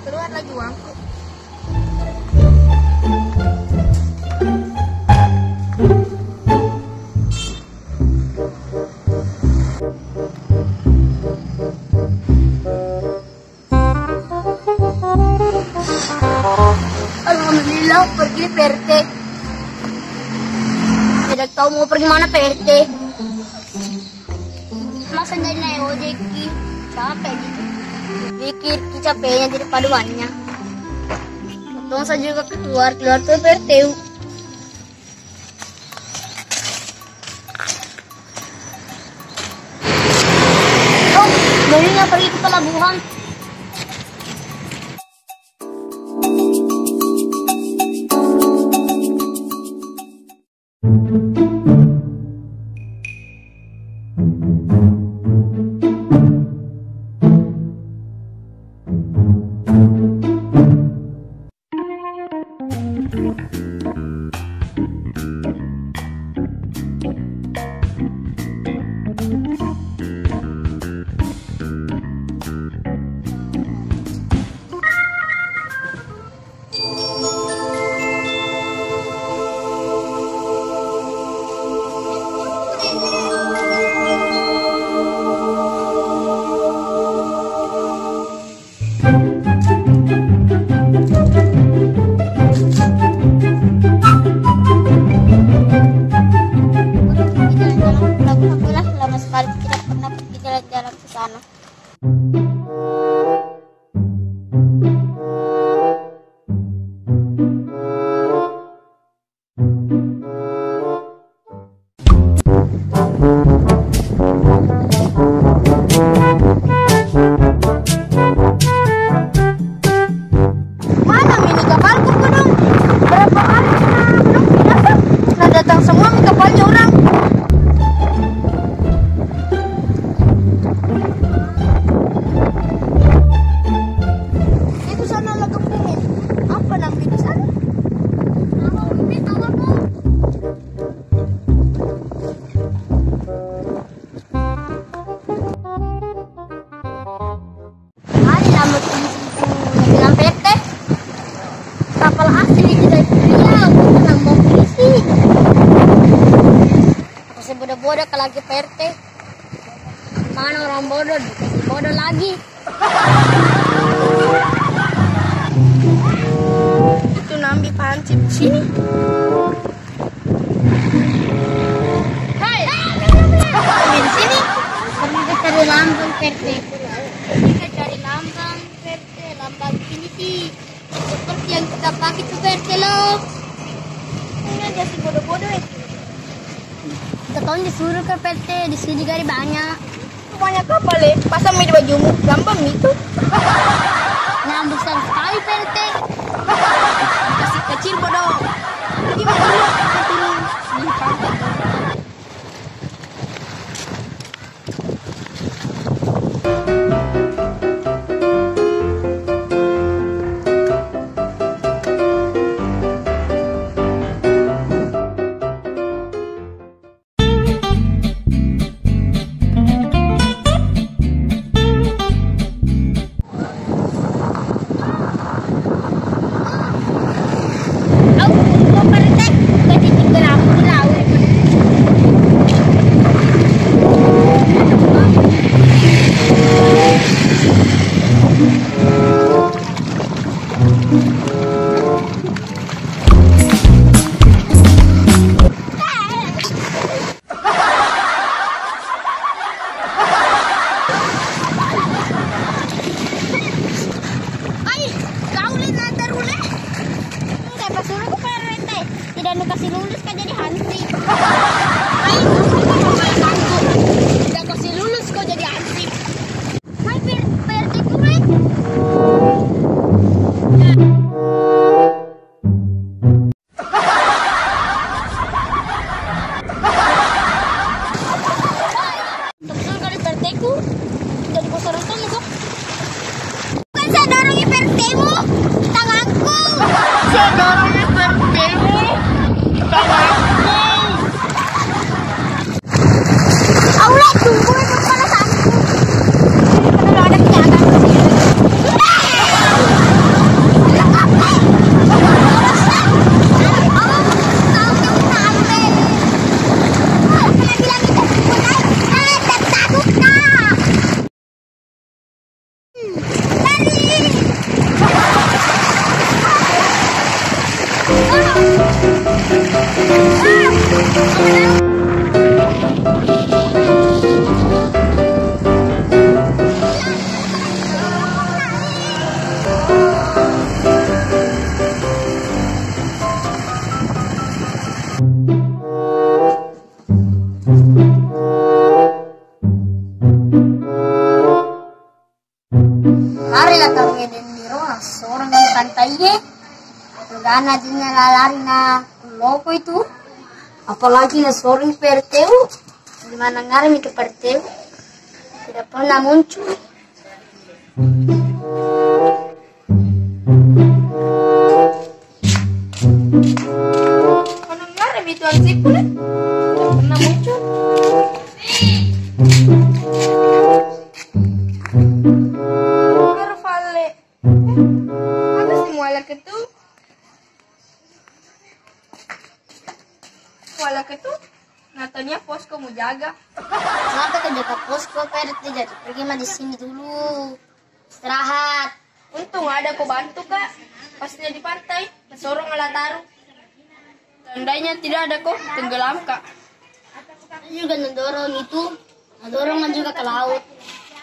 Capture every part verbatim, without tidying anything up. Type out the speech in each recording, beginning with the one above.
Keluar lagi uangku. Alhamdulillah, pergi P R T. Tidak tahu mau pergi mana P R T. Masa jadi naik ojek ki? Capek gitu. Pikir ki capeknya jadi paduannya. Untung saya juga keluar, keluar tuh P R T. Oh, jadinya pergi ke pelabuhan. Jalan-jalan ke pelabuhan, aku lah lama sekali tidak pernah pergi jalan-jalan ke sana. Mana mini kapalku, Gunung? Berapa hari kita belum pindah, kan? Nah, datang semua mi kapalnya orang. Itu sana lagi, apa namanya di sana? Apa, Umi, tahu apa? Mari lama tunggu bilang P R T. Kapal asli dari Riau, bukan mau polisi. Aku sih bodoh-bodoh kalau lagi P R T. Mana orang bodoh, bodoh lagi. Itu nambi pancip sini. Hai, di sini. Pergi ke cari lambang, P R T. Pergi ke cari lambang, P R T. Lambang ini sih seperti yang kita pakai tuh, P R T, loh. Ini aja sih bodoh-bodoh ya. Kita tahu disuruh ke P R T, di sini gari banyak. Banyak apa, Le? Pasang mi di bajumu, gampang mi itu. Nah, besar sekali, P R T. Masih kecil, bodoh. Pergi, bodoh. Turun. Di pantai. Ai, kau le natar ule. Enggak, pas suruh ke P R T. Tidak nu kasih lulus kan jadi hansip. Ai, suruh ke rumah sanggup. Tidak kasih lulus kau jadi hansip. Hai, P R T ku, Bre. Tungsul kali P R T ku. Jadi bosan nonton kok. Bukan saya dorongi P R T-mu, tanganku. Saya dorongi P R T-mu, tanganku. Lari la tau e denniro, assoreng pantai e. Gana jinnya lalari na loko itu. Apalagi na soreng P R T U. Di mana ngare mi ke P R T U? Tidak pernah muncul. Manengngare mi tu hansipku le? Tidak pernah muncul. Baru falle. Eh, apa sih muala ketu? Muala ketu? Natania posko mujaga. Kenapa kau jaga posko, P R T? Jadi pergi mah di sini dulu. Istirahat. Untung ada ko bantu, Kak. Pas dia di pantai, nasorong ala taru. Seandainya tidak ada ko, tenggelam, Kak. Saya juga nadorong itu, nadorong juga ke laut.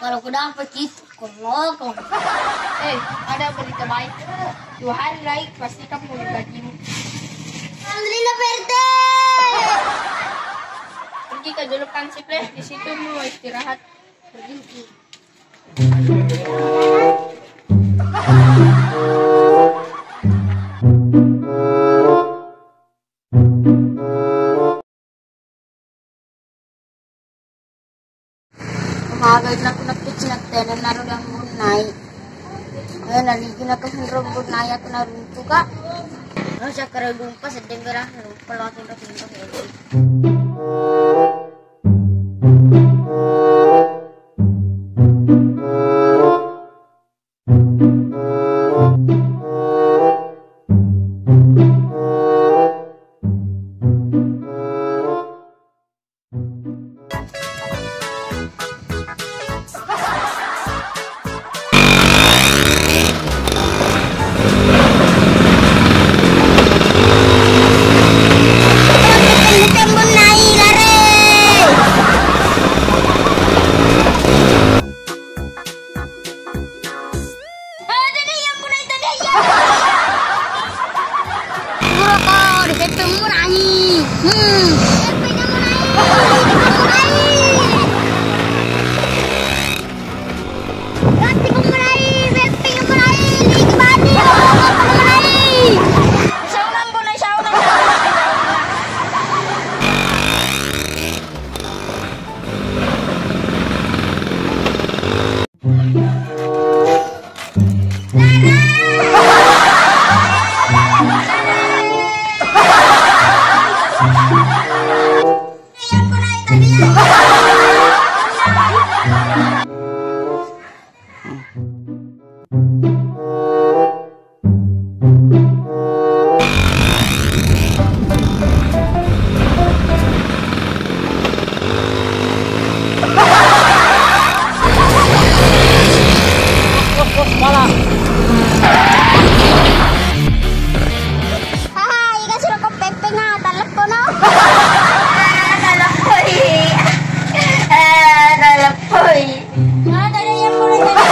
Kalau ku dapat itu, ko loko. Eh, ada berita baik. Dua hari lagi, pasti kamu gajimu. Alhamdulillah, P R T. Pergi ke julukan sip le, di situ mau istirahat. Mahaga ina ku napiccinga tena naro ganggunnai. Eh, naligi na kehenro gunnai aku naruntu, Kak. Lo cakara lumpa seddeng gara, lumpa lo aku udah pintu. Pura ko, di Peppeng Murai. Hmm. Peppeng Murai. Peppeng Murai. Peppeng Murai. Peppeng Murai. Peppeng Murai. Saunang, Bunda, saunang, saunang. Haha, iga suro ko Peppeng, ah, taleppono. Ah, taleppoi. Ah, taleppoi. Mana tadi yang mulai tadi?